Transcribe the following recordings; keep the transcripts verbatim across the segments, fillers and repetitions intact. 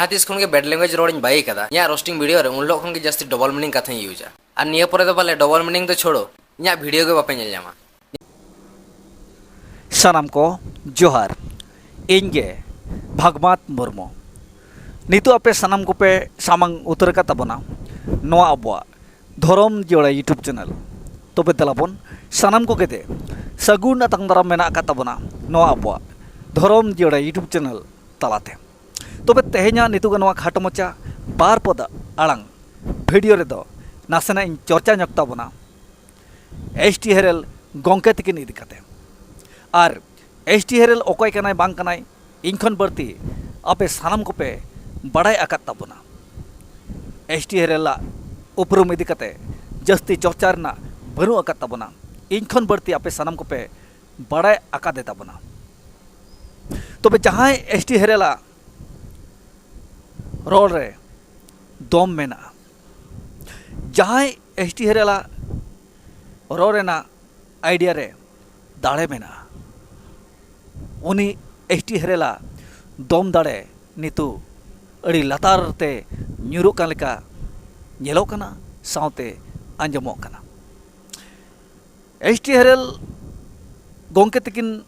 ᱡᱟᱦᱟᱸ ᱛᱤᱥ ᱠᱷᱚᱱ ᱜᱮ bad language ᱨᱚᱲᱤᱧ ᱵᱟᱹᱜᱤ ᱠᱟᱫᱟ, ᱤᱧᱟᱹᱜ roasting video ᱨᱮ ᱩᱱ ᱦᱤᱞᱳᱜ ᱠᱷᱚᱱ ᱜᱮ ᱡᱟᱹᱥᱛᱤ double meaning ᱠᱟᱛᱷᱟᱧ ᱤᱭᱩᱡᱟ᱾ ᱟᱨ ᱱᱤᱭᱟᱹ ᱯᱚᱨᱮ ᱫᱚ ᱵᱟᱞᱮ double meaning ᱫᱚ ᱪᱷᱳᱲᱳ, ᱤᱧᱟᱹᱜ video ᱜᱮ ᱵᱟᱯᱮ ᱧᱮᱞ ᱧᱟᱢᱟ᱾ ᱥᱟᱱᱟᱢ ᱠᱚ ᱡᱚᱦᱟᱨ, ᱤᱧ ᱜᱮ ᱵᱷᱟᱜᱽᱢᱟᱛ ᱢᱩᱨᱢᱩ᱾ ᱱᱤᱛᱚᱜ ᱟᱯᱮ ᱥᱟᱱᱟᱢ ᱠᱚᱯᱮ ᱥᱟᱢᱟᱝ ᱩᱛᱟᱹᱨ ᱟᱠᱟᱫ ᱛᱟᱵᱚᱱᱟ ᱱᱚᱣᱟ ᱟᱵᱚᱣᱟᱜ ᱫᱷᱚᱨᱚᱢ ᱡᱤᱭᱟᱹᱲᱟ YouTube channel᱾ ᱛᱚᱵᱮ ᱫᱮᱞᱟ ᱵᱚᱱ ᱥᱟᱱᱟᱢ ᱠᱚᱜᱮ ᱛᱮ ᱥᱟᱹᱜᱩᱱ ᱟᱛᱟᱝ ᱫᱟᱨᱟᱢ ᱢᱮᱱᱟᱜ ᱟᱠᱟᱫ ᱛᱟᱵᱚᱱᱟ ᱱᱚᱣᱟ ᱟᱵᱚᱣᱟᱜ ᱫᱷᱚᱨᱚᱢ ᱡᱤᱭᱟᱹᱲᱟ YouTube channel ᱛᱟᱞᱟᱛᱮ᱾ ᱛᱚᱵᱮ ᱛᱮᱦᱮᱧᱟᱜ ᱱᱤᱛᱚᱜ ᱱᱚᱣᱟ ᱠᱷᱟᱴᱚ ᱢᱟᱪᱷᱟ ᱵᱟᱨ ᱯᱚᱫ ᱟᱲᱟᱝ video ᱨᱮᱫᱚ ᱱᱟᱥᱮᱱᱟᱜ ᱤᱧ ᱪᱚᱨᱪᱟ ᱧᱚᱜ ᱛᱟᱵᱚᱱᱟ ᱮᱥ ᱴᱤ ᱦᱮᱨᱮᱞ ᱜᱚᱢᱠᱮ ᱛᱤᱠᱤᱱ ᱤᱫᱤ ᱠᱟᱛᱮ᱾ ᱟᱨ ᱮᱥ ᱴᱤ ᱦᱮᱨᱮᱞ ᱚᱠᱚᱭ ᱠᱟᱱᱟᱭ ᱵᱟᱝ ᱠᱟᱱᱟᱭ, ᱤᱧ ᱠᱷᱚᱱ ᱵᱟᱹᱲᱛᱤ ᱟᱯᱮ ᱥᱟᱱᱟᱢ ᱠᱚᱯᱮ ᱵᱟᱲᱟᱭ ᱟᱠᱟᱫ ᱛᱟᱵᱚᱱᱟ᱾ ᱮᱥ ᱴᱤ ᱦᱮᱨᱮᱞᱟᱜ ᱩᱯᱨᱩᱢ ᱤᱫᱤ ᱠᱟᱛᱮ ᱡᱟᱹᱥᱛᱤ ᱪᱚᱨᱪᱟ ᱨᱮᱱᱟᱜ ᱵᱟᱹᱱᱩᱜ ᱟᱠᱟᱫ ᱛᱟᱵᱚᱱᱟ᱾ ᱤᱧ ᱠᱷᱚᱱ ᱵᱟᱹᱲᱛᱤ ᱟᱯᱮ ᱥᱟᱱᱟᱢ ᱠᱚᱯᱮ ᱵᱟᱲᱟᱭ ᱟᱠᱟᱫᱮ ᱛᱟᱵᱚᱱᱟ᱾ ᱛᱚᱵᱮ ᱡᱟᱦᱟᱸᱭ ᱮᱥ ᱴᱤ ᱦᱮᱨᱮᱞᱟᱜ ᱨᱚᱲ ᱨᱮ ᱫᱚᱢ ᱢᱮᱱᱟᱜᱼᱟ, ᱡᱟᱦᱟᱸᱭ ᱮᱥ ᱴᱤ ᱦᱮᱨᱮᱞᱟᱜ ᱨᱚᱲ ᱨᱮᱱᱟᱜ idea ᱨᱮ ᱫᱟᱲᱮ ᱢᱮᱱᱟᱜᱼᱟ, ᱩᱱᱤ ᱮᱥ ᱴᱤ ᱦᱮᱨᱮᱞᱟᱜ ᱫᱚᱢ ᱫᱟᱲᱮ ᱱᱤᱛᱚᱜ ᱟᱹᱰᱤ ᱞᱟᱛᱟᱨ ᱛᱮ ᱧᱩᱨᱩᱜ ᱠᱟᱱ ᱞᱮᱠᱟ ᱧᱮᱞᱚᱜ ᱠᱟᱱᱟ, ᱥᱟᱶᱛᱮ ᱟᱸᱡᱚᱢᱚᱜ ᱠᱟᱱᱟ᱾ ᱮᱥ ᱴᱤ ᱦᱮᱨᱮᱞ ᱜᱚᱢᱠᱮ ᱛᱤᱠᱤᱱ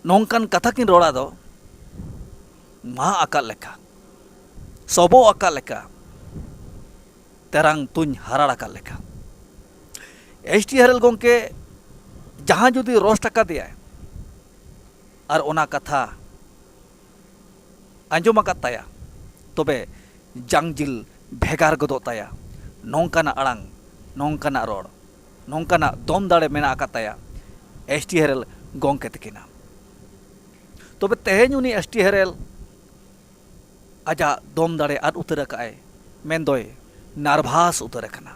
ᱱᱚᱝᱠᱟᱱ ᱠᱟᱛᱷᱟ ᱠᱤᱱ ᱨᱚᱲᱟ ᱫᱚ, ᱢᱟᱜ ᱟᱠᱟᱫ ᱞᱮᱠᱟ, ᱥᱚᱵᱚᱜ ᱟᱠᱟᱫ ᱞᱮᱠᱟ, ᱛᱮᱨᱟᱝ ᱛᱩᱧ ᱦᱟᱨᱟᱲ ᱟᱠᱟᱫ ᱞᱮᱠᱟ᱾ ᱮᱥ ᱴᱤ ᱦᱮᱨᱮᱞ ᱜᱚᱢᱠᱮ ᱡᱟᱦᱟᱸ ᱡᱩᱫᱤ roast ᱟᱠᱟᱫᱮᱭᱟᱭ ᱟᱨ ᱚᱱᱟ ᱠᱟᱛᱷᱟ ᱟᱸᱡᱚᱢ ᱟᱠᱟᱫ ᱛᱟᱭᱟ, ᱛᱚᱵᱮ ᱡᱟᱝᱡᱤᱞ ᱵᱷᱮᱜᱟᱨ ᱜᱚᱫᱚᱜ ᱛᱟᱭᱟ᱾ ᱱᱚᱝᱠᱟᱱᱟᱜ ᱟᱲᱟᱝ, ᱱᱚᱝᱠᱟᱱᱟᱜ ᱨᱚᱲ, ᱱᱚᱝᱠᱟᱱᱟᱜ ᱫᱚᱢ ᱫᱟᱲᱮ ᱢᱮᱱᱟᱜ ᱟᱠᱟᱫ ᱛᱟᱭᱟ ᱮᱥ ᱴᱤ ᱦᱮᱨᱮᱞ ᱜᱚᱢᱠᱮ ᱛᱤᱠᱤᱱᱟᱜ᱾ ᱛᱚᱵᱮ ᱛᱮᱦᱮᱧ ᱩᱱᱤ ᱮᱥ ᱴᱤ ᱦᱮᱨᱮᱞ ᱟᱡᱟᱜ ᱫᱚᱢ ᱫᱟᱲᱮ ᱟᱫ ᱩᱛᱟᱹᱨ ᱟᱠᱟᱫᱼᱟᱭ, ᱢᱮᱱᱫᱚᱭ nervous ᱩᱛᱟᱹᱨ ᱟᱠᱟᱱᱟ᱾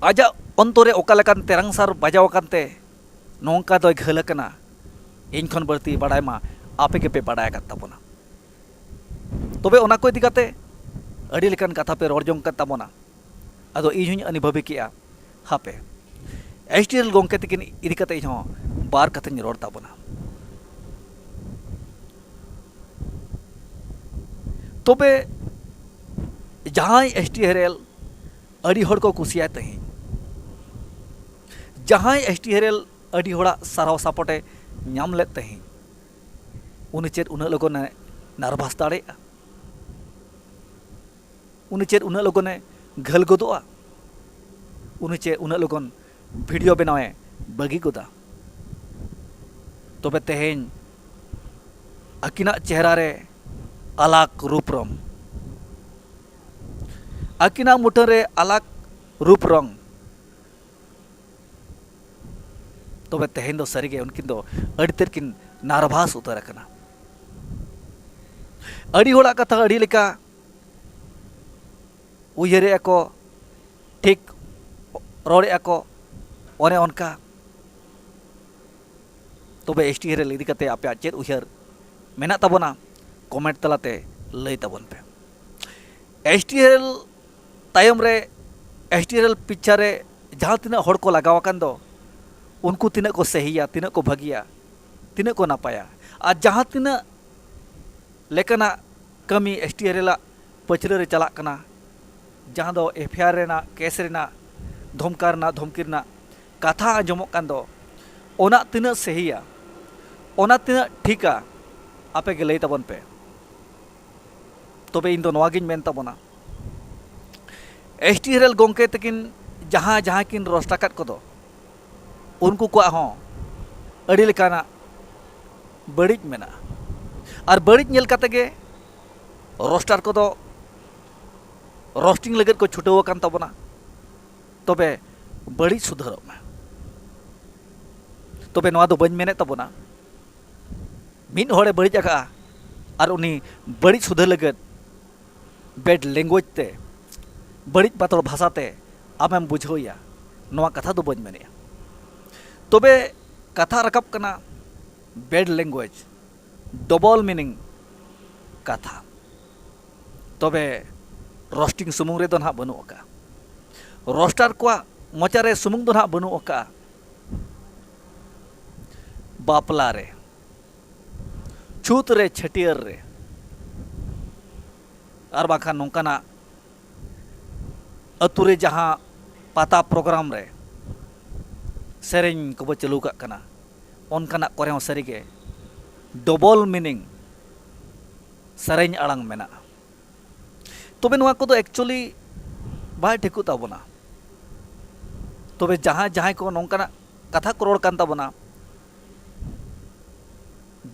ᱟᱡᱟᱜ ᱚᱱᱛᱚᱨ ᱨᱮ ᱚᱠᱟ ᱞᱮᱠᱟᱱ ᱛᱮᱨᱟᱝ ᱥᱟᱨ ᱵᱟᱡᱟᱣ ᱟᱠᱟᱱ ᱛᱮ ᱱᱚᱝᱠᱟ ᱫᱚᱭ ᱜᱷᱟᱹᱞ ᱟᱠᱟᱱᱟ, ᱤᱧ ᱠᱷᱚᱱ ᱵᱟᱹᱲᱛᱤ ᱵᱟᱲᱟᱭ ᱢᱟ ᱟᱯᱮ ᱜᱮᱯᱮ ᱵᱟᱲᱟᱭ ᱟᱠᱟᱫ ᱛᱟᱵᱚᱱᱟ᱾ ᱛᱚᱵᱮ ᱚᱱᱟ ᱠᱚ ᱤᱫᱤ ᱠᱟᱛᱮ ᱟᱹᱰᱤ ᱞᱮᱠᱟᱱ ᱠᱟᱛᱷᱟ ᱯᱮ ᱨᱚᱲ ᱡᱚᱝ ᱠᱟᱱ ᱛᱟᱵᱚᱱᱟ᱾ ᱟᱫᱚ ᱤᱧ ᱦᱚᱸᱧ ᱟᱹᱱᱤᱵᱷᱟᱹᱵᱤ ᱠᱮᱜᱼᱟ, ᱦᱟᱯᱮ, ᱮᱥ ᱴᱤ ᱦᱮᱨᱮᱞ ᱜᱚᱢᱠᱮ ᱛᱤᱠᱤᱱ ᱤᱫᱤ ᱠᱟᱛᱮ ᱤᱧ ᱦᱚᱸ ᱵᱟᱨ ᱠᱟᱛᱷᱟᱧ ᱨᱚᱲ ᱛᱟᱵᱚᱱᱟ᱾ ᱛᱚᱵᱮ ᱡᱟᱦᱟᱸᱭ ᱮᱥ ᱴᱤ ᱦᱮᱨᱮᱞ ᱟᱹᱰᱤ ᱦᱚᱲ ᱠᱚ ᱠᱩᱥᱤᱭᱟᱭ ᱛᱟᱦᱮᱸᱫ, ᱡᱟᱦᱟᱸᱭ ᱮᱥ ᱴᱤ ᱦᱮᱨᱮᱞ ᱟᱹᱰᱤ ᱦᱚᱲᱟᱜ ᱥᱟᱨᱦᱟᱣ ᱥᱟᱯᱚᱴ ᱮ ᱧᱟᱢ ᱞᱮᱫ ᱛᱟᱦᱮᱸᱫ, ᱩᱱᱤ ᱪᱮᱫ ᱩᱱᱟᱹᱜ ᱞᱚᱜᱚᱱᱮ ᱱᱟᱨᱵᱷᱟᱥ ᱫᱟᱲᱮᱭᱟᱜᱼᱟ? ᱩᱱᱤ ᱪᱮᱫ ᱩᱱᱟᱹᱜ ᱞᱚᱜᱚᱱᱮ ᱜᱷᱟᱹᱞ ᱜᱚᱫᱚᱜᱼᱟ? ᱩᱱᱤ ᱪᱮᱫ ᱩᱱᱟᱹᱜ ᱞᱚᱜᱚᱱ ᱵᱷᱤᱰᱤᱭᱳ ᱵᱮᱱᱟᱣᱮ ᱵᱟᱹᱜᱤ ᱜᱚᱫᱟ? ᱛᱚᱵᱮ ᱛᱮᱦᱮᱧ ᱟᱹᱠᱤᱱᱟᱜ ᱪᱮᱦᱨᱟ ᱨᱮ ᱟᱞᱟᱠ ᱨᱩᱯ ᱨᱚᱝ, ᱟᱹᱠᱤᱱᱟᱜ ᱢᱩᱴᱷᱟᱹᱱ ᱨᱮ ᱟᱞᱟᱠ ᱨᱩᱯ ᱨᱚᱝ, ᱛᱚᱵᱮ ᱛᱮᱦᱮᱧ ᱫᱚ ᱥᱟᱹᱨᱤᱜᱮ ᱩᱱᱠᱤᱱ ᱫᱚ ᱟᱹᱰᱤ ᱛᱮᱫ ᱠᱤᱱ ᱱᱟᱨᱵᱷᱟᱥ ᱩᱛᱟᱹᱨ ᱟᱠᱟᱱᱟ᱾ ᱟᱹᱰᱤ ᱦᱚᱲᱟᱜ ᱠᱟᱛᱷᱟ ᱟᱹᱰᱤ ᱞᱮᱠᱟ ᱩᱭᱦᱟᱹᱨᱮᱜᱼᱟ ᱠᱚ, ᱴᱷᱤᱠ ᱨᱚᱲᱮᱜᱼᱟ ᱠᱚ ᱚᱱᱮ ᱚᱱᱠᱟ᱾ ᱛᱚᱵᱮ ᱮᱥ ᱴᱤ ᱦᱮᱨᱮᱞ ᱤᱫᱤ ᱠᱟᱛᱮ ᱟᱯᱮᱭᱟᱜ ᱪᱮᱫ ᱩᱭᱦᱟᱹᱨ ᱢᱮᱱᱟᱜ ᱛᱟᱵᱚᱱᱟ? ᱠᱚᱢᱮᱱᱴ ᱛᱟᱞᱟᱛᱮ ᱞᱟᱹᱭ ᱛᱟᱵᱚᱱ ᱯᱮ᱾ ᱮᱥ ᱴᱤ ᱦᱮᱨᱮᱞ ᱛᱟᱭᱚᱢ ᱨᱮ, ᱮᱥ ᱴᱤ ᱦᱮᱨᱮᱞ ᱯᱤᱪᱷᱟ ᱨᱮ ᱡᱟᱦᱟᱸ ᱛᱤᱱᱟᱹᱜ ᱦᱚᱲ ᱠᱚ ᱞᱟᱜᱟᱣ ᱟᱠᱟᱱ ᱫᱚ, ᱩᱱᱠᱩ ᱛᱤᱱᱟᱹᱜ ᱠᱚ ᱥᱟᱹᱦᱤᱭᱟ, ᱛᱤᱱᱟᱹᱜ ᱠᱚ ᱵᱷᱟᱹᱜᱤᱭᱟ, ᱛᱤᱱᱟᱹᱜ ᱠᱚ ᱱᱟᱯᱟᱭᱟ, ᱟᱨ ᱡᱟᱦᱟᱸ ᱛᱤᱱᱟᱹᱜ ᱞᱮᱠᱟᱱᱟᱜ ᱠᱟᱹᱢᱤ ᱮᱥ ᱴᱤ ᱦᱮᱨᱮᱞ ᱟᱜ ᱯᱟᱹᱪᱷᱞᱟᱹ ᱨᱮ ᱪᱟᱞᱟᱜ ᱠᱟᱱᱟ, ᱡᱟᱦᱟᱸ ᱫᱚ ᱮᱯᱷ ᱟᱭ ᱟᱨ ᱨᱮᱱᱟᱜ, ᱠᱮᱥ ᱨᱮᱱᱟᱜ, ᱫᱷᱚᱢᱠᱟ ᱨᱮᱱᱟᱜ, ᱫᱷᱚᱢᱠᱤ ᱨᱮᱱᱟᱜ ᱠᱟᱛᱷᱟ ᱟᱸᱡᱚᱢᱚᱜ ᱠᱟᱱ ᱫᱚ, ᱚᱱᱟ ᱛᱤᱱᱟᱹᱜ ᱥᱟᱹᱦᱤᱭᱟ, ᱚᱱᱟ ᱛᱤᱱᱟᱹᱜ ᱴᱷᱤᱠᱟ, ᱟᱯᱮ ᱜᱮ ᱞᱟᱹᱭ ᱛᱟᱵᱚᱱ ᱯᱮ᱾ ᱛᱚᱵᱮ ᱤᱧ ᱫᱚ ᱱᱚᱣᱟ ᱜᱤᱧ ᱢᱮᱱ ᱛᱟᱵᱚᱱᱟ, ᱮᱥ ᱴᱤ ᱦᱮᱨᱮᱞ ᱜᱚᱢᱠᱮ ᱛᱟᱹᱠᱤᱱ ᱡᱟᱦᱟᱸ ᱡᱟᱦᱟᱸ ᱠᱤᱱ ᱨᱳᱥᱴ ᱟᱠᱟᱫ ᱠᱚᱫᱚ, ᱩᱱᱠᱩ ᱠᱚᱣᱟᱜ ᱦᱚᱸ ᱟᱹᱰᱤ ᱞᱮᱠᱟᱱᱟᱜ ᱵᱟᱹᱲᱤᱡ ᱢᱮᱱᱟᱜᱼᱟ᱾ ᱟᱨ ᱵᱟᱹᱲᱤᱡ ᱧᱮᱞ ᱠᱟᱛᱮ ᱜᱮ ᱨᱳᱥᱴᱟᱨ ᱠᱚᱫᱚ ᱨᱳᱥᱴᱤᱝ ᱞᱟᱹᱜᱤᱫ ᱠᱚ ᱪᱷᱩᱴᱟᱹᱣ ᱟᱠᱟᱱ ᱛᱟᱵᱚᱱᱟ᱾ ᱛᱚᱵᱮ ᱵᱟᱹᱲᱤᱡ ᱥᱩᱫᱷᱟᱹᱨᱚᱜ ᱢᱮ᱾ ᱛᱚᱵᱮ ᱱᱚᱣᱟ ᱫᱚ ᱵᱟᱹᱧ ᱢᱮᱱᱮᱫ ᱛᱟᱵᱚᱱᱟ ᱢᱤᱫ ᱦᱚᱲᱮ ᱵᱟᱹᱲᱤᱡ ᱟᱠᱟᱫᱼᱟ ᱟᱨ ᱩᱱᱤ ᱵᱟᱹᱲᱤᱡ ᱥᱩᱫᱷᱟᱹᱨ ᱞᱟᱹᱜᱤᱫ ᱵᱮᱰ ᱞᱮᱝᱜᱩᱭᱮᱡᱽ ᱛᱮ, ᱵᱟᱹᱲᱤᱡ ᱵᱟᱛᱚᱲ ᱵᱷᱟᱥᱟ ᱛᱮ ᱟᱢᱮᱢ ᱵᱩᱡᱷᱟᱹᱣᱮᱭᱟ, ᱱᱚᱣᱟ ᱠᱟᱛᱷᱟ ᱫᱚ ᱵᱟᱹᱧ ᱢᱮᱱᱮᱫᱼᱟ᱾ ᱛᱚᱵᱮ ᱠᱟᱛᱷᱟ ᱨᱟᱠᱟᱵ ᱠᱟᱱᱟ ᱵᱮᱰ ᱞᱮᱝᱜᱩᱭᱮᱡᱽ, ᱰᱚᱵᱚᱞ ᱢᱤᱱᱤᱝ ᱠᱟᱛᱷᱟ᱾ ᱛᱚᱵᱮ ᱨᱳᱥᱴᱤᱝ ᱥᱩᱢᱩᱝ ᱨᱮᱫᱚ ᱱᱟᱦᱟᱜ ᱵᱟᱹᱱᱩᱜ ᱟᱠᱟᱫᱼᱟ᱾ ᱨᱳᱥᱴᱟᱨ ᱠᱚᱣᱟᱜ ᱢᱚᱪᱟ ᱨᱮ ᱥᱩᱢᱩᱝ ᱫᱚ ᱱᱟᱦᱟᱜ ᱵᱟᱹᱱᱩᱜ ᱟᱠᱟᱫᱼᱟ᱾ ᱵᱟᱯᱞᱟ ᱨᱮ, ᱪᱷᱩᱛ ᱨᱮ, ᱪᱷᱟᱹᱴᱭᱟᱹᱨ ᱨᱮ, ᱟᱨ ᱵᱟᱝᱠᱷᱟᱱ ᱱᱚᱝᱠᱟᱱᱟᱜ ᱟᱹᱛᱩ ᱨᱮ ᱡᱟᱦᱟᱸ ᱯᱟᱛᱟ ᱯᱨᱳᱜᱨᱟᱢ ᱨᱮ ᱥᱮᱨᱮᱧ ᱠᱚᱵᱚ ᱪᱟᱹᱞᱩ ᱠᱟᱜ ᱠᱟᱱᱟ, ᱚᱱᱠᱟᱱᱟᱜ ᱠᱚᱨᱮ ᱦᱚᱸ ᱥᱟᱹᱨᱤᱜᱮ ᱰᱚᱵᱚᱞ ᱢᱤᱱᱤᱝ ᱥᱮᱨᱮᱧ ᱟᱲᱟᱝ ᱢᱮᱱᱟᱜᱼᱟ᱾ ᱛᱚᱵᱮ ᱱᱚᱣᱟ ᱠᱚᱫᱚ ᱮᱠᱪᱩᱭᱮᱞᱤ ᱵᱟᱭ ᱴᱷᱤᱠᱚᱜ ᱛᱟᱵᱚᱱᱟ᱾ ᱛᱚᱵᱮ ᱡᱟᱦᱟᱸᱭ ᱡᱟᱦᱟᱸᱭ ᱠᱚ ᱱᱚᱝᱠᱟᱱᱟᱜ ᱠᱟᱛᱷᱟ ᱠᱚ ᱨᱚᱲ ᱠᱟᱱ ᱛᱟᱵᱚᱱᱟ,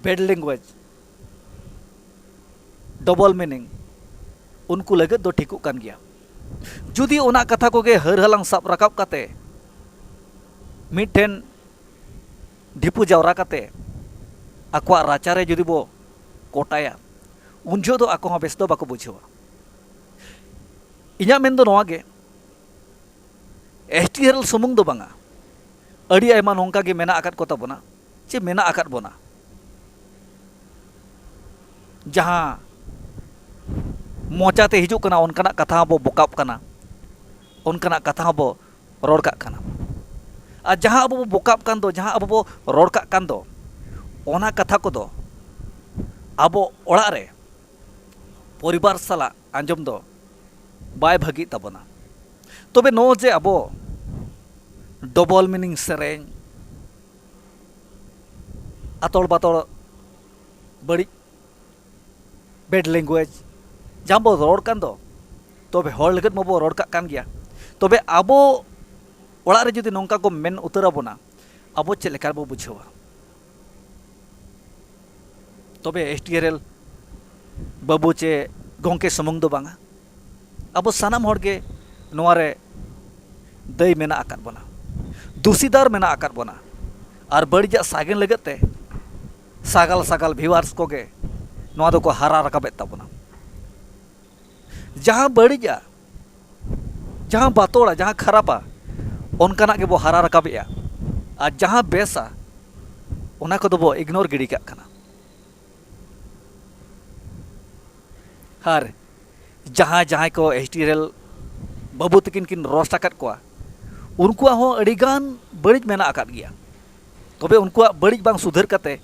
ᱵᱮᱰ ᱞᱮᱝᱜᱩᱭᱮᱡᱽ, ᱰᱚᱵᱚᱞ ᱢᱤᱱᱤᱝ, ᱩᱱᱠᱩ ᱞᱟᱹᱜᱤᱫ ᱫᱚ ᱴᱷᱤᱠᱚᱜ ᱠᱟᱱ ᱜᱮᱭᱟ᱾ ᱡᱩᱫᱤ ᱚᱱᱟ ᱠᱟᱛᱷᱟ ᱠᱚᱜᱮ ᱦᱟᱹᱨ ᱦᱟᱞᱟᱝ ᱥᱟᱵ ᱨᱟᱠᱟᱵ ᱠᱟᱛᱮ ᱢᱤᱫᱴᱷᱮᱱ ᱰᱷᱤᱯᱩ ᱡᱟᱣᱨᱟ ᱠᱟᱛᱮ ᱟᱠᱚᱣᱟᱜ ᱨᱟᱪᱟᱨᱮ ᱡᱩᱫᱤ ᱵᱚ ᱠᱚᱴᱟᱭᱟ, ᱩᱱ ᱡᱚᱦᱚᱜ ᱫᱚ ᱟᱠᱚ ᱦᱚᱸ ᱵᱮᱥ ᱫᱚ ᱵᱟᱠᱚ ᱵᱩᱡᱷᱟᱹᱣᱟ᱾ ᱤᱧᱟᱹᱜ ᱢᱮᱱ ᱫᱚ ᱱᱚᱣᱟ ᱜᱮ, ᱮᱥ ᱴᱤ ᱟᱨ ᱮᱞ ᱥᱩᱢᱩᱝ ᱫᱚ ᱵᱟᱝᱟ, ᱟᱹᱰᱤ ᱟᱭᱢᱟ ᱱᱚᱝᱠᱟ ᱜᱮ ᱢᱮᱱᱟᱜ ᱟᱠᱟᱫ ᱠᱚ ᱛᱟᱵᱚᱱᱟ, ᱪᱮ ᱢᱮᱱᱟᱜ ᱟᱠᱟᱫ ᱵᱚᱱᱟ, ᱡᱟᱦᱟᱸ ᱢᱚᱪᱟᱛᱮ ᱦᱤᱡᱩᱜ ᱠᱟᱱᱟ, ᱚᱱᱠᱟᱱᱟᱜ ᱠᱟᱛᱷᱟ ᱦᱚᱸᱵᱚ ᱵᱚᱠᱟᱵ ᱠᱟᱱᱟ, ᱚᱱᱠᱟᱱᱟᱜ ᱠᱟᱛᱷᱟ ᱦᱚᱸᱵᱚ ᱨᱚᱲ ᱠᱟᱜ ᱠᱟᱱᱟ᱾ ᱟᱨ ᱡᱟᱦᱟᱸ ᱟᱵᱚ ᱵᱚ ᱵᱚᱠᱟᱵ ᱠᱟᱱ ᱫᱚ, ᱡᱟᱦᱟᱸ ᱟᱵᱚ ᱵᱚ ᱨᱚᱲ ᱠᱟᱜ ᱠᱟᱱ ᱫᱚ, ᱚᱱᱟ ᱠᱟᱛᱷᱟ ᱠᱚᱫᱚ ᱟᱵᱚ ᱚᱲᱟᱜ ᱨᱮ ᱯᱚᱨᱤᱵᱟᱨ ᱥᱟᱞᱟᱜ ᱟᱸᱡᱚᱢ ᱫᱚ ᱵᱟᱭ ᱵᱷᱟᱹᱜᱤᱜ ᱛᱟᱵᱚᱱᱟ᱾ ᱛᱚᱵᱮ ᱱᱚᱜᱼᱚᱭ ᱡᱮ ᱟᱵᱚ ᱰᱚᱵᱚᱞ ᱢᱤᱱᱤᱝ ᱥᱮᱨᱮᱧ, ᱟᱛᱚᱲ ᱵᱟᱛᱚᱲ, ᱵᱟᱹᱲᱤᱡ ᱵᱮᱰ ᱞᱮᱝᱜᱩᱭᱮᱡᱽ ᱡᱟᱦᱟᱸ ᱵᱚ ᱨᱚᱲ ᱠᱟᱱ ᱫᱚ, ᱛᱚᱵᱮ ᱦᱚᱲ ᱞᱟᱹᱜᱤᱫ ᱢᱟᱵᱚ ᱨᱚᱲ ᱠᱟᱜ ᱠᱟᱱ ᱜᱮᱭᱟ᱾ ᱛᱚᱵᱮ ᱟᱵᱚ ᱚᱲᱟᱜ ᱨᱮ ᱡᱩᱫᱤ ᱱᱚᱝᱠᱟ ᱠᱚ ᱢᱮᱱ ᱩᱛᱟᱹᱨ ᱟᱵᱚᱱᱟ, ᱟᱵᱚ ᱪᱮᱫ ᱞᱮᱠᱟ ᱨᱮᱵᱚ ᱵᱩᱡᱷᱟᱹᱣᱟ? ᱛᱚᱵᱮ ᱮᱥ ᱴᱤ ᱟᱨ ᱮᱞ ᱵᱟᱹᱵᱩ ᱪᱮ ᱜᱚᱢᱠᱮ ᱥᱩᱢᱩᱝ ᱫᱚ ᱵᱟᱝᱟ, ᱟᱵᱚ ᱥᱟᱱᱟᱢ ᱦᱚᱲ ᱜᱮ ᱱᱚᱣᱟ ᱨᱮ ᱫᱟᱹᱭ ᱢᱮᱱᱟᱜ ᱟᱠᱟᱫ ᱵᱚᱱᱟ, ᱫᱩᱥᱤᱫᱟᱨ ᱢᱮᱱᱟᱜ ᱟᱠᱟᱫ ᱵᱚᱱᱟ᱾ ᱟᱨ ᱵᱟᱹᱲᱤᱡᱟᱜ ᱥᱟᱜᱮᱱ ᱞᱟᱹᱜᱤᱫ ᱛᱮ ᱥᱟᱜᱟᱞ ᱥᱟᱜᱟᱞ ᱵᱷᱤᱣᱟᱨᱥ ᱠᱚᱜᱮ ᱱᱚᱣᱟ ᱫᱚᱠᱚ ᱦᱟᱨᱟ ᱨᱟᱠᱟᱵᱮᱫ ᱛᱟᱵᱚᱱᱟ᱾ ᱡᱟᱦᱟᱸ ᱵᱟᱹᱲᱤᱡᱼᱟ, ᱡᱟᱦᱟᱸ ᱵᱟᱛᱚᱲᱟ, ᱡᱟᱦᱟᱸ ᱠᱷᱟᱨᱟᱯᱟ, ᱚᱱᱠᱟᱱᱟᱜ ᱜᱮᱵᱚ ᱦᱟᱨᱟ ᱨᱟᱠᱟᱵᱮᱜᱼᱟ᱾ ᱟᱨ ᱡᱟᱦᱟᱸ ᱵᱮᱥᱟ, ᱚᱱᱟ ᱠᱚᱫᱚ ᱵᱚ ᱤᱜᱱᱳᱨ ᱜᱤᱰᱤ ᱠᱟᱜ ᱠᱟᱱᱟ᱾ ᱟᱨ ᱡᱟᱦᱟᱸᱭ ᱡᱟᱦᱟᱸᱭ ᱠᱚ ᱮᱥ ᱴᱤ ᱟᱨ ᱮᱞ ᱵᱟᱹᱵᱩ ᱛᱟᱹᱠᱤᱱ ᱠᱤᱱ ᱨᱳᱥᱴ ᱟᱠᱟᱫ ᱠᱚᱣᱟ, ᱩᱱᱠᱩᱣᱟᱜ ᱦᱚᱸ ᱟᱹᱰᱤᱜᱟᱱ ᱵᱟᱹᱲᱤᱡ ᱢᱮᱱᱟᱜ ᱟᱠᱟᱫ ᱜᱮᱭᱟ᱾ ᱛᱚᱵᱮ ᱩᱱᱠᱩᱣᱟᱜ ᱵᱟᱹᱲᱤᱡ ᱵᱟᱝ ᱥᱩᱫᱷᱟᱹᱨ ᱠᱟᱛᱮ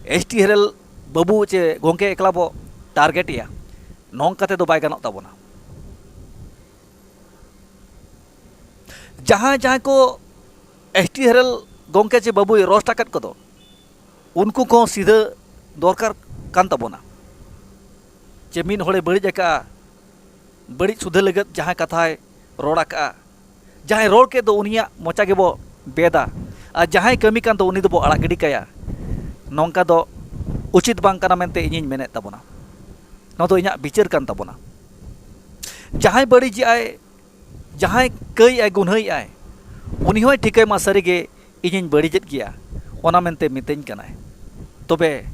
ᱮᱥ ᱴᱤ ᱟᱨ ᱮᱞ ᱵᱟᱹᱵᱩ ᱪᱮ ᱜᱚᱢᱠᱮ ᱮᱠᱞᱟ ᱵᱚ ᱴᱟᱨᱜᱮᱴ ᱮᱭᱟ, ᱱᱚᱝᱠᱟ ᱛᱮᱫᱚ ᱵᱟᱭ ᱜᱟᱱᱚᱜ ᱛᱟᱵᱚᱱᱟ᱾ ᱡᱟᱦᱟᱸᱭ ᱡᱟᱦᱟᱸᱭ ᱠᱚ ᱮᱥ ᱴᱤ ᱦᱮᱨᱮᱞ ᱜᱚᱢᱠᱮ ᱪᱮ ᱵᱟᱹᱵᱩᱭ ᱨᱳᱥᱴ ᱟᱠᱟᱫ ᱠᱚᱫᱚ, ᱩᱱᱠᱩ ᱠᱚᱦᱚᱸ ᱥᱤᱫᱷᱟᱹ ᱫᱚᱨᱠᱟᱨ ᱠᱟᱱ ᱛᱟᱵᱚᱱᱟ᱾ ᱪᱮ ᱢᱤᱫ ᱦᱚᱲᱮ ᱵᱟᱹᱲᱤᱡ ᱟᱠᱟᱫᱼᱟ, ᱵᱟᱹᱲᱤᱡ ᱥᱩᱫᱷᱟᱹ ᱞᱟᱹᱜᱤᱫ ᱡᱟᱦᱟᱸᱭ ᱠᱟᱛᱷᱟᱭ ᱨᱚᱲ ᱟᱠᱟᱫᱼᱟ, ᱡᱟᱦᱟᱸᱭ ᱨᱚᱲ ᱠᱮᱫ ᱫᱚ ᱩᱱᱤᱭᱟᱜ ᱢᱚᱪᱟ ᱜᱮᱵᱚ ᱵᱮᱫᱟ, ᱟᱨ ᱡᱟᱦᱟᱸᱭ ᱠᱟᱹᱢᱤ ᱠᱟᱱ ᱫᱚ ᱩᱱᱤ ᱫᱚᱵᱚ ᱟᱲᱟᱜ ᱜᱤᱰᱤ ᱠᱟᱭᱟ᱾ ᱱᱚᱝᱠᱟ ᱫᱚ ᱩᱪᱤᱛ ᱵᱟᱝ ᱠᱟᱱᱟ ᱢᱮᱱᱛᱮ ᱤᱧᱤᱧ ᱢᱮᱱᱮᱫ ᱛᱟᱵᱚᱱᱟ᱾ ᱱᱚᱣᱟ ᱫᱚ ᱤᱧᱟᱹᱜ ᱵᱤᱪᱟᱹᱨ ᱠᱟᱱ ᱛᱟᱵᱚᱱᱟ᱾ ᱡᱟᱦᱟᱸᱭ ᱵᱟᱹᱲᱤᱡᱮᱜᱼᱟᱭ, ᱡᱟᱦᱟᱸᱭ ᱠᱟᱹᱭ ᱟᱭ, ᱜᱩᱱᱦᱟᱹᱭ ᱟᱭ, ᱩᱱᱤ ᱦᱚᱸᱭ ᱴᱷᱤᱠᱟᱹᱭ ᱢᱟ ᱥᱟᱹᱨᱤᱜᱮ ᱤᱧᱤᱧ ᱵᱟᱹᱲᱤᱡᱮᱫ ᱜᱮᱭᱟ, ᱚᱱᱟ ᱢᱮᱱᱛᱮ ᱢᱤᱛᱟᱹᱧ ᱠᱟᱱᱟᱭ᱾ ᱛᱚᱵᱮ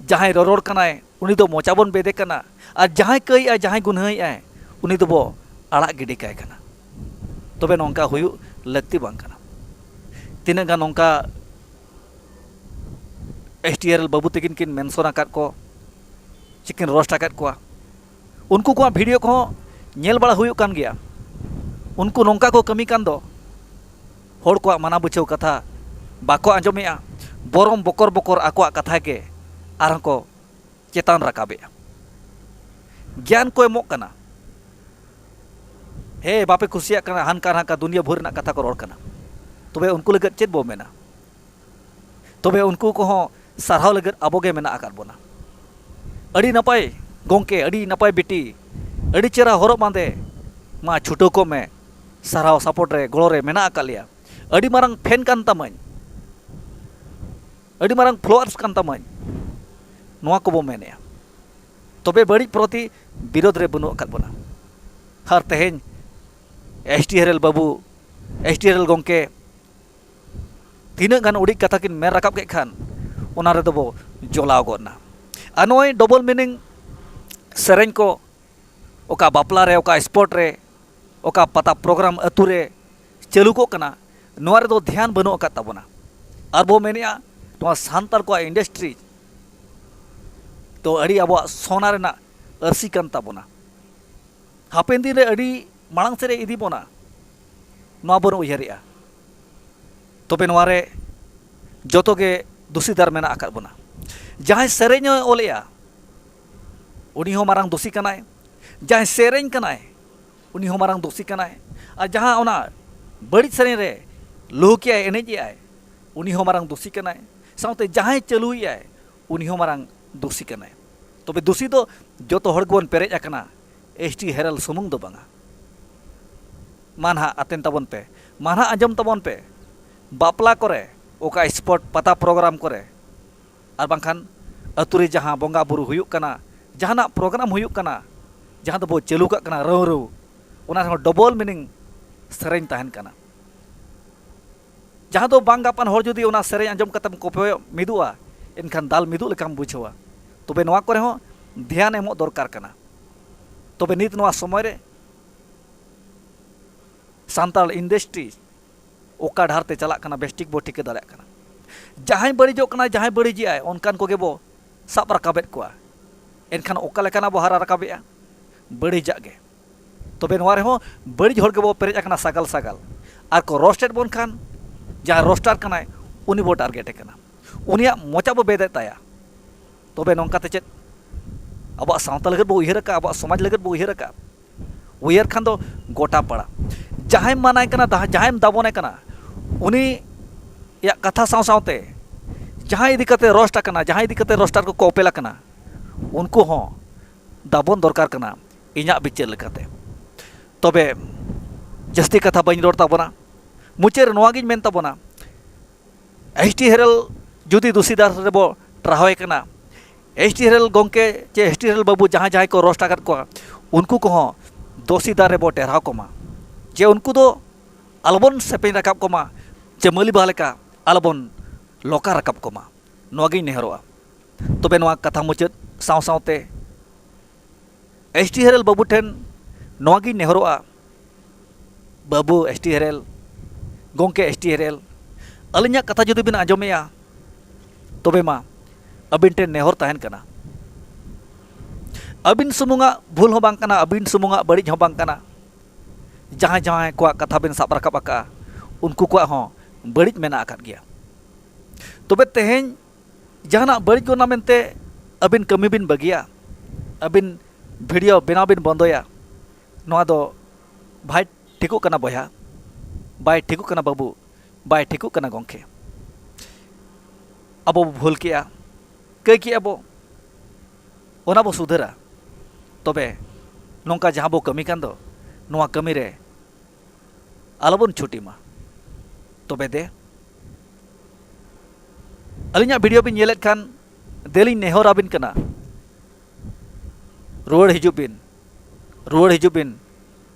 ᱡᱟᱦᱟᱸᱭ ᱨᱚᱨᱚᱲ ᱠᱟᱱᱟᱭ, ᱩᱱᱤ ᱫᱚ ᱢᱚᱪᱟ ᱵᱚᱱ ᱵᱮᱫᱮ ᱠᱟᱱᱟ, ᱟᱨ ᱡᱟᱦᱟᱸᱭ ᱠᱟᱹᱭ ᱟᱭ, ᱡᱟᱦᱟᱸᱭ ᱜᱩᱱᱦᱟᱹᱭ ᱟᱭ, ᱩᱱᱤ ᱫᱚᱵᱚ ᱟᱲᱟᱜ ᱜᱤᱰᱤ ᱠᱟᱭ ᱠᱟᱱᱟ᱾ ᱛᱚᱵᱮ ᱱᱚᱝᱠᱟ ᱦᱩᱭᱩᱜ ᱞᱟᱹᱠᱛᱤ ᱵᱟᱝ ᱠᱟᱱᱟ᱾ ᱛᱤᱱᱟᱹᱜ ᱜᱟᱱ ᱱᱚᱝᱠᱟ ᱮᱥ ᱴᱤ ᱟᱨ ᱮᱞ ᱵᱟᱹᱵᱩ ᱛᱟᱹᱠᱤᱱ ᱠᱤᱱ ᱢᱮᱱᱥᱚᱱ ᱟᱠᱟᱫ ᱠᱚ, ᱪᱮᱠᱤᱱ ᱨᱳᱥᱴ ᱟᱠᱟᱫ ᱠᱚᱣᱟ, ᱩᱱᱠᱩ ᱠᱚᱣᱟᱜ ᱵᱷᱤᱰᱤᱭᱳ ᱠᱚᱦᱚᱸ ᱧᱮᱞ ᱵᱟᱲᱟ ᱦᱩᱭᱩᱜ ᱠᱟᱱ ᱜᱮᱭᱟ᱾ ᱩᱱᱠᱩ ᱱᱚᱝᱠᱟ ᱠᱚ ᱠᱟᱹᱢᱤ ᱠᱟᱱ ᱫᱚ, ᱦᱚᱲ ᱠᱚᱣᱟᱜ ᱢᱟᱱᱟ ᱵᱩᱡᱷᱟᱹᱣ ᱠᱟᱛᱷᱟ ᱵᱟᱠᱚ ᱟᱸᱡᱚᱢᱮᱜᱼᱟ, ᱵᱚᱨᱚᱢ ᱵᱚᱠᱚᱨ ᱵᱚᱠᱚᱨ ᱟᱠᱚᱣᱟᱜ ᱠᱟᱛᱷᱟ ᱜᱮ ᱟᱨᱦᱚᱸ ᱠᱚ ᱪᱮᱛᱟᱱ ᱨᱟᱠᱟᱵᱮᱜᱼᱟ᱾ ᱜᱮᱭᱟᱱ ᱠᱚ ᱮᱢᱚᱜ ᱠᱟᱱᱟ, ᱦᱮᱸ, ᱵᱟᱯᱮ ᱠᱩᱥᱤᱭᱟᱜ ᱠᱟᱱᱟ, ᱦᱟᱱᱠᱟ ᱦᱟᱱᱠᱟ ᱫᱩᱱᱤᱭᱟᱹ ᱵᱷᱳᱨ ᱨᱮᱱᱟᱜ ᱠᱟᱛᱷᱟ ᱠᱚ ᱨᱚᱲ ᱠᱟᱱᱟ᱾ ᱛᱚᱵᱮ ᱩᱱᱠᱩ ᱞᱟᱹᱜᱤᱫ ᱪᱮᱫ ᱵᱚ ᱢᱮᱱᱟ? ᱛᱚᱵᱮ ᱩᱱᱠᱩ ᱠᱚᱦᱚᱸ ᱥᱟᱨᱦᱟᱣ ᱞᱟᱹᱜᱤᱫ ᱟᱵᱚ ᱜᱮ ᱢᱮᱱᱟᱜ ᱟᱠᱟᱫ ᱵᱚᱱᱟ᱾ ᱟᱹᱰᱤ ᱱᱟᱯᱟᱭ ᱜᱚᱢᱠᱮ, ᱟᱹᱰᱤ ᱱᱟᱯᱟᱭ ᱵᱤᱴᱤ, ᱟᱹᱰᱤ ᱪᱮᱦᱨᱟ ᱦᱚᱨᱚᱜ ᱵᱟᱸᱫᱮ, ᱢᱟ ᱪᱷᱩᱴᱟᱹᱣ ᱠᱚᱜ ᱢᱮ, ᱥᱟᱨᱦᱟᱣ ᱥᱟᱯᱳᱨᱴ ᱨᱮ, ᱜᱚᱲᱚ ᱨᱮ ᱢᱮᱱᱟᱜ ᱟᱠᱟᱫ ᱞᱮᱭᱟ᱾ ᱟᱹᱰᱤ ᱢᱟᱨᱟᱝ ᱯᱷᱮᱱ ᱠᱟᱱ ᱛᱟᱢᱟᱹᱧ, ᱟᱹᱰᱤ ᱢᱟᱨᱟᱝ ᱯᱷᱚᱞᱳᱣᱟᱨᱥ ᱠᱟᱱ ᱛᱟᱢᱟᱹᱧ, ᱱᱚᱣᱟ ᱠᱚᱵᱚ ᱢᱮᱱᱮᱜᱼᱟ᱾ ᱛᱚᱵᱮ ᱵᱟᱹᱲᱤᱡ ᱯᱨᱚᱛᱤ ᱵᱤᱨᱳᱫᱷ ᱨᱮ ᱵᱟᱹᱱᱩᱜ ᱟᱠᱟᱫ ᱵᱚᱱᱟ᱾ ᱟᱨ ᱛᱮᱦᱮᱧ ᱮᱥ ᱴᱤ ᱦᱮᱨᱮᱞ ᱵᱟᱹᱵᱩ, ᱮᱥ ᱴᱤ ᱦᱮᱨᱮᱞ ᱜᱚᱢᱠᱮ ᱛᱤᱱᱟᱹᱜ ᱜᱟᱱ ᱩᱲᱤᱡ ᱠᱟᱛᱷᱟ ᱠᱤᱱ ᱢᱮᱱ ᱨᱟᱠᱟᱵ ᱠᱮᱫ ᱠᱷᱟᱱ, ᱚᱱᱟ ᱨᱮᱫᱚ ᱵᱚ ᱡᱚᱞᱟᱣ ᱜᱚᱫ ᱮᱱᱟ᱾ ᱟᱨ ᱱᱚᱜᱼᱚᱭ ᱰᱚᱵᱚᱞ ᱢᱤᱱᱤᱝ ᱥᱮᱨᱮᱧ ᱠᱚ, ᱚᱠᱟ ᱵᱟᱯᱞᱟ ᱨᱮ, ᱚᱠᱟ ᱥᱯᱳᱨᱴ ᱨᱮ, ᱚᱠᱟ ᱯᱟᱛᱟ ᱯᱨᱳᱜᱨᱟᱢ ᱟᱹᱛᱩ ᱨᱮ ᱪᱟᱹᱞᱩ ᱠᱚᱜ ᱠᱟᱱᱟ, ᱱᱚᱣᱟ ᱨᱮᱫᱚ ᱫᱷᱮᱭᱟᱱ ᱵᱟᱹᱱᱩᱜ ᱟᱠᱟᱫ ᱛᱟᱵᱚᱱᱟ᱾ ᱟᱨ ᱵᱚ ᱢᱮᱱᱮᱜᱼᱟ, ᱱᱚᱣᱟ ᱥᱟᱱᱛᱟᱲ ᱠᱚᱣᱟᱜ ᱤᱱᱰᱟᱥᱴᱨᱤ ᱫᱚ ᱟᱹᱰᱤ ᱟᱵᱚᱣᱟᱜ ᱥᱚᱱᱟ ᱨᱮᱱᱟᱜ ᱟᱹᱨᱥᱤ ᱠᱟᱱ ᱛᱟᱵᱚᱱᱟ, ᱦᱟᱯᱮᱱ ᱫᱤᱱ ᱨᱮ ᱟᱹᱰᱤ ᱢᱟᱲᱟᱝ ᱥᱮᱫ ᱮ ᱤᱫᱤ ᱵᱚᱱᱟ, ᱱᱚᱣᱟ ᱵᱚᱱ ᱩᱭᱦᱟᱹᱨᱮᱜᱼᱟ᱾ ᱛᱚᱵᱮ ᱱᱚᱣᱟ ᱨᱮ ᱡᱚᱛᱚ ᱜᱮ ᱫᱩᱥᱤᱫᱟᱨ ᱢᱮᱱᱟᱜ ᱟᱠᱟᱫ ᱵᱚᱱᱟ᱾ ᱡᱟᱦᱟᱸᱭ ᱥᱮᱨᱮᱧ ᱮ ᱚᱞᱮᱜᱼᱟ, ᱩᱱᱤ ᱦᱚᱸ ᱢᱟᱨᱟᱝ ᱫᱳᱥᱤ ᱠᱟᱱᱟᱭ᱾ ᱡᱟᱦᱟᱸᱭ ᱥᱮᱨᱮᱧ ᱠᱟᱱᱟᱭ, ᱩᱱᱤ ᱦᱚᱸ ᱢᱟᱨᱟᱝ ᱫᱳᱥᱤ ᱠᱟᱱᱟᱭ᱾ ᱟᱨ ᱡᱟᱦᱟᱸ ᱚᱱᱟ ᱵᱟᱹᱲᱤᱡ ᱥᱮᱨᱮᱧ ᱨᱮ ᱞᱩᱦᱩᱠ ᱮᱜᱼᱟᱭ, ᱮᱱᱮᱡ ᱮᱜᱼᱟᱭ, ᱩᱱᱤ ᱦᱚᱸ ᱢᱟᱨᱟᱝ ᱫᱳᱥᱤ ᱠᱟᱱᱟᱭ᱾ ᱥᱟᱶᱛᱮ ᱡᱟᱦᱟᱸᱭ ᱪᱟᱹᱞᱩᱭᱮᱜᱼᱟᱭ, ᱩᱱᱤ ᱦᱚᱸ ᱢᱟᱨᱟᱝ ᱫᱳᱥᱤ ᱠᱟᱱᱟᱭ᱾ ᱛᱚᱵᱮ ᱫᱳᱥᱤ ᱫᱚ ᱡᱚᱛᱚ ᱦᱚᱲ ᱜᱮᱵᱚᱱ ᱯᱮᱨᱮᱡ ᱟᱠᱟᱱᱟ, ᱮᱥ ᱴᱤ ᱦᱮᱨᱮᱞ ᱥᱩᱢᱩᱝ ᱫᱚ ᱵᱟᱝᱟ᱾ ᱢᱟ ᱱᱟᱦᱟᱜ ᱟᱛᱮᱱ ᱛᱟᱵᱚᱱ ᱯᱮ, ᱢᱟ ᱱᱟᱦᱟᱜ ᱟᱸᱡᱚᱢ ᱛᱟᱵᱚᱱ ᱯᱮ᱾ ᱵᱟᱯᱞᱟ ᱠᱚᱨᱮ, ᱚᱠᱟ ᱥᱯᱳᱨᱴ ᱯᱟᱛᱟ ᱯᱨᱳᱜᱨᱟᱢ ᱠᱚᱨᱮ, ᱟᱨ ᱵᱟᱝᱠᱷᱟᱱ ᱟᱹᱛᱩ ᱨᱮ ᱡᱟᱦᱟᱸ ᱵᱚᱸᱜᱟ ᱵᱩᱨᱩ ᱦᱩᱭᱩᱜ ᱠᱟᱱᱟ, ᱡᱟᱦᱟᱱᱟᱜ ᱯᱨᱳᱜᱨᱟᱢ ᱦᱩᱭᱩᱜ ᱠᱟᱱᱟ, ᱡᱟᱦᱟᱸ ᱫᱚᱵᱚ ᱪᱟᱹᱞᱩ ᱠᱟᱜ ᱠᱟᱱᱟ ᱨᱟᱹᱣ ᱨᱟᱹᱣ, ᱚᱱᱟ ᱨᱮᱦᱚᱸ ᱰᱚᱵᱚᱞ ᱢᱤᱱᱤᱝ ᱥᱮᱨᱮᱧ ᱛᱟᱦᱮᱱ ᱠᱟᱱᱟ᱾ ᱡᱟᱦᱟᱸ ᱫᱚ ᱵᱟᱝ ᱜᱟᱯᱟᱱ ᱦᱚᱲ ᱡᱩᱫᱤ ᱚᱱᱟ ᱥᱮᱨᱮᱧ ᱟᱸᱡᱚᱢ ᱠᱟᱛᱮᱢ ᱠᱚᱯᱮ ᱢᱤᱫᱚᱜᱼᱟ, ᱮᱱᱠᱷᱟᱱ ᱫᱟᱞ ᱢᱤᱫᱚᱜ ᱞᱮᱠᱟᱢ ᱵᱩᱡᱷᱟᱹᱣᱟ᱾ ᱛᱚᱵᱮ ᱱᱚᱣᱟ ᱠᱚᱨᱮ ᱦᱚᱸ ᱫᱷᱮᱭᱟᱱ ᱮᱢᱚᱜ ᱫᱚᱨᱠᱟᱨ ᱠᱟᱱᱟ᱾ ᱛᱚᱵᱮ ᱱᱤᱛ ᱱᱚᱣᱟ ᱥᱚᱢᱚᱭ ᱨᱮ ᱥᱟᱱᱛᱟᱲ ᱤᱱᱰᱟᱥᱴᱨᱤ ᱚᱠᱟ ᱰᱟᱦᱟᱨ ᱛᱮ ᱪᱟᱞᱟᱜ ᱠᱟᱱᱟ, ᱵᱮᱥᱴᱷᱤᱠ ᱵᱚ ᱴᱷᱤᱠᱟᱹ ᱫᱟᱲᱮᱭᱟᱜ ᱠᱟᱱᱟ᱾ ᱡᱟᱦᱟᱸᱭ ᱵᱟᱹᱲᱤᱡᱚᱜ ᱠᱟᱱᱟᱭ, ᱡᱟᱦᱟᱸᱭ ᱵᱟᱹᱲᱤᱡᱮᱜᱼᱟᱭ, ᱚᱱᱠᱟᱱ ᱠᱚᱜᱮ ᱵᱚ ᱥᱟᱵ ᱨᱟᱠᱟᱵᱮᱫ ᱠᱚᱣᱟ᱾ ᱮᱱᱠᱷᱟᱱ ᱚᱠᱟ ᱞᱮᱠᱟᱱᱟᱜ ᱵᱚ ᱦᱟᱨᱟ ᱨᱟᱠᱟᱵᱮᱜᱼᱟ? ᱵᱟᱹᱲᱤᱡᱟᱜ ᱜᱮ᱾ ᱛᱚᱵᱮ ᱱᱚᱣᱟ ᱨᱮᱦᱚᱸ ᱵᱟᱹᱲᱤᱡ ᱦᱚᱲ ᱜᱮᱵᱚ ᱯᱮᱨᱮᱡ ᱟᱠᱟᱱᱟ ᱥᱟᱜᱟᱞ ᱥᱟᱜᱟᱞ᱾ ᱟᱨ ᱠᱚ ᱨᱳᱥᱴᱮᱰ ᱵᱚᱱ ᱠᱷᱟᱱ, ᱡᱟᱦᱟᱸᱭ ᱨᱳᱥᱴᱟᱨ ᱠᱟᱱᱟᱭ, ᱩᱱᱤ ᱵᱚ ᱴᱟᱨᱜᱮᱴᱮ ᱠᱟᱱᱟ, ᱩᱱᱤᱭᱟᱜ ᱢᱚᱪᱟ ᱵᱚ ᱵᱮᱫᱮᱫ ᱛᱟᱭᱟ᱾ ᱛᱚᱵᱮ ᱱᱚᱝᱠᱟᱛᱮ ᱪᱮᱫ ᱟᱵᱚᱣᱟᱜ ᱥᱟᱶᱛᱟ ᱞᱟᱹᱜᱤᱫ ᱵᱚ ᱩᱭᱦᱟᱹᱨ ᱟᱠᱟᱫᱼᱟ, ᱟᱵᱚᱣᱟᱜ ᱥᱚᱢᱟᱡᱽ ᱞᱟᱹᱜᱤᱫ ᱵᱚ ᱩᱭᱦᱟᱹᱨ ᱟᱠᱟᱫᱼᱟ? ᱩᱭᱦᱟᱹᱨ ᱠᱷᱟᱱ ᱫᱚ ᱜᱚᱴᱟ ᱯᱟᱲᱟ᱾ ᱡᱟᱦᱟᱸᱭᱮᱢ ᱢᱟᱱᱟᱭ ᱠᱟᱱᱟ, ᱫᱟ-, ᱡᱟᱦᱟᱸᱭᱮᱢ ᱫᱟᱵᱚᱱᱟᱭ ᱠᱟᱱᱟ, ᱩᱱᱤᱭᱟᱜ ᱠᱟᱛᱷᱟ ᱥᱟᱶ ᱥᱟᱶᱛᱮ ᱡᱟᱦᱟᱸᱭ ᱤᱫᱤ ᱠᱟᱛᱮ ᱨᱳᱥᱴ ᱟᱠᱟᱱᱟ, ᱡᱟᱦᱟᱸᱭ ᱤᱫᱤ ᱠᱟᱛᱮ ᱨᱳᱥᱴᱟᱨ ᱠᱚᱠᱚ ᱚᱯᱮᱞ ᱟᱠᱟᱱᱟ, ᱩᱱᱠᱩ ᱦᱚᱸ ᱫᱟᱵᱚᱱ ᱫᱚᱨᱠᱟᱨ ᱠᱟᱱᱟ ᱤᱧᱟᱹᱜ ᱵᱤᱪᱟᱹᱨ ᱞᱮᱠᱟᱛᱮ᱾ ᱛᱚᱵᱮ ᱡᱟᱹᱥᱛᱤ ᱠᱟᱛᱷᱟ ᱵᱟᱹᱧ ᱨᱚᱲ ᱛᱟᱵᱚᱱᱟ, ᱢᱩᱪᱟᱹᱫ ᱨᱮ ᱱᱚᱣᱟᱜᱤᱧ ᱢᱮᱱ ᱛᱟᱵᱚᱱᱟ, ᱮᱥ ᱴᱤ ᱦᱮᱨᱮᱞ ᱡᱩᱫᱤ ᱫᱩᱥᱤ ᱫᱟᱨ ᱨᱮᱵᱚ ᱴᱟᱨᱦᱟᱣᱮ ᱠᱟᱱᱟ, ᱮᱥ ᱴᱤ ᱦᱮᱨᱮᱞ ᱜᱚᱢᱠᱮ ᱪᱮ ᱮᱥ ᱴᱤ ᱦᱮᱨᱮᱞ ᱵᱟᱹᱵᱩ ᱡᱟᱦᱟᱸᱭ ᱡᱟᱦᱟᱸᱭ ᱠᱚ ᱨᱳᱥᱴ ᱟᱠᱟᱫ ᱠᱚᱣᱟ, ᱩᱱᱠᱩ ᱠᱚᱦᱚᱸ ᱫᱩᱥᱤ ᱫᱟᱨ ᱨᱮᱵᱚ ᱴᱮᱨᱦᱟᱣ ᱠᱚᱢᱟ, ᱡᱮ ᱩᱱᱠᱩ ᱫᱚ ᱟᱞᱚᱵᱚᱱ ᱥᱮᱯᱮᱧ ᱨᱟᱠᱟᱵ ᱠᱚᱢᱟ, ᱪᱮ ᱢᱟᱹᱞᱤ ᱵᱟᱦᱟ ᱞᱮᱠᱟ ᱟᱞᱚᱵᱚᱱ ᱞᱚᱠᱟ ᱨᱟᱠᱟᱵ ᱠᱚᱢᱟ, ᱱᱚᱣᱟᱜᱤᱧ ᱱᱮᱦᱚᱨᱚᱜᱼᱟ᱾ ᱛᱚᱵᱮ ᱱᱚᱣᱟ ᱠᱟᱛᱷᱟ ᱢᱩᱪᱟᱹᱫ ᱥᱟᱶ ᱥᱟᱶᱛᱮ ᱮᱥ ᱴᱤ ᱦᱮᱨᱮᱞ ᱵᱟᱹᱵᱩ ᱴᱷᱮᱱ ᱱᱚᱣᱟᱜᱤᱧ ᱱᱮᱦᱚᱨᱚᱜᱼᱟ, ᱵᱟᱹᱵᱩ ᱮᱥ ᱴᱤ ᱦᱮᱨᱮᱞ, ᱜᱚᱢᱠᱮ ᱮᱥ ᱴᱤ ᱦᱮᱨᱮᱞ, ᱟᱹᱞᱤᱧᱟᱜ ᱠᱟᱛᱷᱟ ᱡᱩᱫᱤ ᱵᱤᱱ ᱟᱸᱡᱚᱢᱮᱜᱼᱟ, ᱛᱚᱵᱮ ᱢᱟ ᱟᱹᱵᱤᱱ ᱴᱷᱮᱱ ᱱᱮᱦᱚᱨ ᱛᱟᱦᱮᱱ ᱠᱟᱱᱟ, ᱟᱹᱵᱤᱱ ᱥᱩᱢᱩᱝᱟᱜ ᱵᱷᱩᱞ ᱦᱚᱸ ᱵᱟᱝ ᱠᱟᱱᱟ, ᱟᱹᱵᱤᱱ ᱥᱩᱢᱩᱝᱟᱜ ᱵᱟᱹᱲᱤᱡ ᱦᱚᱸ ᱵᱟᱝ ᱠᱟᱱᱟ᱾ ᱡᱟᱦᱟᱸᱭ ᱡᱟᱦᱟᱸᱭ ᱠᱚᱣᱟᱜ ᱠᱟᱛᱷᱟ ᱵᱤᱱ ᱥᱟᱵ ᱨᱟᱠᱟᱵ ᱟᱠᱟᱫᱼᱟ, ᱩᱱᱠᱩ ᱠᱚᱣᱟᱜ ᱦᱚᱸ ᱵᱟᱹᱲᱤᱡ ᱢᱮᱱᱟᱜ ᱟᱠᱟᱫ ᱜᱮᱭᱟ᱾ ᱛᱚᱵᱮ ᱛᱮᱦᱮᱧ ᱡᱟᱦᱟᱱᱟᱜ ᱵᱟᱹᱲᱤᱡ ᱜᱚᱱᱟ ᱢᱮᱱᱛᱮ ᱟᱹᱵᱤᱱ ᱠᱟᱹᱢᱤ ᱵᱤᱱ ᱵᱟᱹᱜᱤᱭᱟ? ᱟᱹᱵᱤᱱ ᱵᱷᱤᱰᱤᱭᱳ ᱵᱮᱱᱟᱣ ᱵᱤᱱ ᱵᱚᱱᱫᱚᱭᱟ, ᱱᱚᱣᱟ ᱫᱚ ᱵᱟᱭ ᱴᱷᱤᱠᱚᱜ ᱠᱟᱱᱟ ᱵᱚᱭᱦᱟ, ᱵᱟᱭ ᱴᱷᱤᱠᱚᱜ ᱠᱟᱱᱟ ᱵᱟᱹᱵᱩ, ᱵᱟᱭ ᱴᱷᱤᱠᱚᱜ ᱠᱟᱱᱟ ᱜᱚᱢᱠᱮ᱾ ᱟᱵᱚ ᱵᱚ ᱵᱷᱩᱞ ᱠᱮᱜᱼᱟ, ᱠᱟᱹᱭ ᱠᱮᱜᱼᱟ ᱵᱚ, ᱚᱱᱟ ᱵᱚ ᱥᱩᱫᱷᱟᱹᱨᱟ᱾ ᱛᱚᱵᱮ ᱱᱚᱝᱠᱟ ᱡᱟᱦᱟᱸ ᱵᱚ ᱠᱟᱹᱢᱤ ᱠᱟᱱ ᱫᱚ, ᱱᱚᱣᱟ ᱠᱟᱹᱢᱤ ᱨᱮ ᱟᱞᱚᱵᱚᱱ ᱪᱷᱩᱴᱤ ᱢᱟ᱾ ᱛᱚᱵᱮ ᱫᱮ, ᱟᱹᱞᱤᱧᱟᱜ ᱵᱷᱤᱰᱤᱭᱳ ᱵᱤᱱ ᱧᱮᱞᱮᱫ ᱠᱷᱟᱱ, ᱫᱮᱞᱤᱧ ᱱᱮᱦᱚᱨ ᱟᱹᱵᱤᱱ ᱠᱟᱱᱟ, ᱨᱩᱣᱟᱹᱲ ᱦᱤᱡᱩᱜ ᱵᱤᱱ, ᱨᱩᱣᱟᱹᱲ ᱦᱤᱡᱩᱜ ᱵᱤᱱ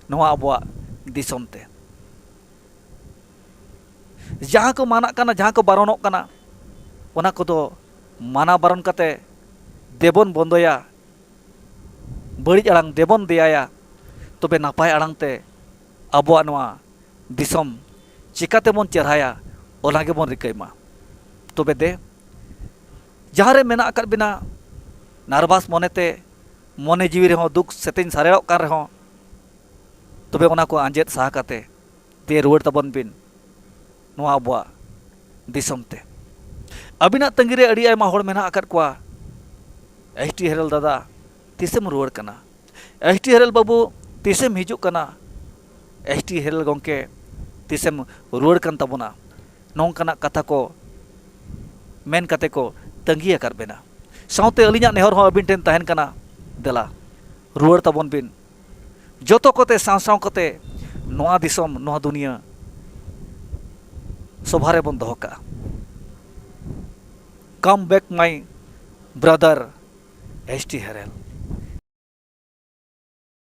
ᱱᱚᱣᱟ ᱟᱵᱚᱣᱟᱜ ᱫᱤᱥᱚᱢ ᱛᱮ᱾ ᱡᱟᱦᱟᱸ ᱠᱚ ᱢᱟᱱᱟᱜ ᱠᱟᱱᱟ, ᱡᱟᱦᱟᱸ ᱠᱚ ᱵᱟᱨᱚᱱᱚᱜ ᱠᱟᱱᱟ, ᱚᱱᱟ ᱠᱚᱫᱚ ᱢᱟᱱᱟ ᱵᱟᱨᱚᱱ ᱠᱟᱛᱮ ᱫᱮᱵᱚᱱ ᱵᱚᱱᱫᱚᱭᱟ, ᱵᱟᱹᱲᱤᱡ ᱟᱲᱟᱝ ᱫᱮᱵᱚᱱ ᱫᱮᱭᱟᱭᱟ, ᱛᱚᱵᱮ ᱱᱟᱯᱟᱭ ᱟᱲᱟᱝ ᱛᱮ ᱟᱵᱚᱣᱟᱜ ᱱᱚᱣᱟ ᱫᱤᱥᱚᱢ ᱪᱤᱠᱟᱹ ᱛᱮᱵᱚᱱ ᱪᱮᱨᱦᱟᱭᱟ, ᱚᱱᱟ ᱜᱮᱵᱚᱱ ᱨᱤᱠᱟᱹᱭ ᱢᱟ᱾ ᱛᱚᱵᱮ ᱫᱮ, ᱡᱟᱦᱟᱸ ᱨᱮ ᱢᱮᱱᱟᱜ ᱟᱠᱟᱫ ᱵᱤᱱᱟ, ᱱᱟᱨᱵᱷᱟᱥ ᱢᱚᱱᱮᱛᱮ, ᱢᱚᱱᱮ ᱡᱤᱣᱤ ᱨᱮᱦᱚᱸ ᱫᱩᱠ ᱥᱮᱛᱮᱧ ᱥᱟᱨᱮᱲᱚᱜ ᱠᱟᱱ ᱨᱮᱦᱚᱸ, ᱛᱚᱵᱮ ᱚᱱᱟ ᱠᱚ ᱟᱸᱡᱮᱫ ᱥᱟᱦᱟ ᱠᱟᱛᱮ ᱫᱮ ᱨᱩᱣᱟᱹᱲ ᱛᱟᱵᱚᱱ ᱵᱤᱱ ᱱᱚᱣᱟ ᱟᱵᱚᱣᱟᱜ ᱫᱤᱥᱚᱢ ᱛᱮ᱾ ᱟᱹᱵᱤᱱᱟᱜ ᱛᱟᱺᱜᱤ ᱨᱮ ᱟᱹᱰᱤ ᱟᱭᱢᱟ ᱦᱚᱲ ᱢᱮᱱᱟᱜ ᱟᱠᱟᱫ ᱠᱚᱣᱟ᱾ ᱮᱥ ᱴᱤ ᱦᱮᱨᱮᱞ ᱫᱟᱫᱟ, ᱛᱤᱥᱮᱢ ᱨᱩᱣᱟᱹᱲ ᱠᱟᱱᱟ? ᱮᱥ ᱴᱤ ᱦᱮᱨᱮᱞ ᱵᱟᱹᱵᱩ, ᱛᱤᱥᱮᱢ ᱦᱤᱡᱩᱜ ᱠᱟᱱᱟ? ᱮᱥ ᱴᱤ ᱦᱮᱨᱮᱞ ᱜᱚᱢᱠᱮ, ᱛᱤᱥᱮᱢ ᱨᱩᱣᱟᱹᱲ ᱠᱟᱱ ᱛᱟᱵᱚᱱᱟ? ᱱᱚᱝᱠᱟᱱᱟᱜ ᱠᱟᱛᱷᱟ ᱠᱚ ᱢᱮᱱ ᱠᱟᱛᱮ ᱠᱚ ᱛᱟᱺᱜᱤ ᱟᱠᱟᱫ ᱵᱮᱱᱟ᱾ ᱥᱟᱶᱛᱮ ᱟᱹᱞᱤᱧᱟᱜ ᱱᱮᱦᱚᱨ ᱦᱚᱸ ᱟᱹᱵᱤᱱ ᱴᱷᱮᱱ ᱛᱟᱦᱮᱱ ᱠᱟᱱᱟ, ᱫᱮᱞᱟ, ᱨᱩᱣᱟᱹᱲ ᱛᱟᱵᱚᱱ ᱵᱤᱱ᱾ ᱡᱚᱛᱚ ᱠᱚᱛᱮ ᱥᱟᱶ ᱥᱟᱶ ᱠᱟᱛᱮ ᱱᱚᱣᱟ ᱫᱤᱥᱚᱢ, ᱱᱚᱣᱟ ᱫᱩᱱᱤᱭᱟᱹ ᱥᱚᱵᱷᱟ ᱨᱮᱵᱚᱱ ᱫᱚᱦᱚ ᱠᱟᱜᱼᱟ᱾ Come back, my brother, S T ᱦᱮᱨᱮᱞ᱾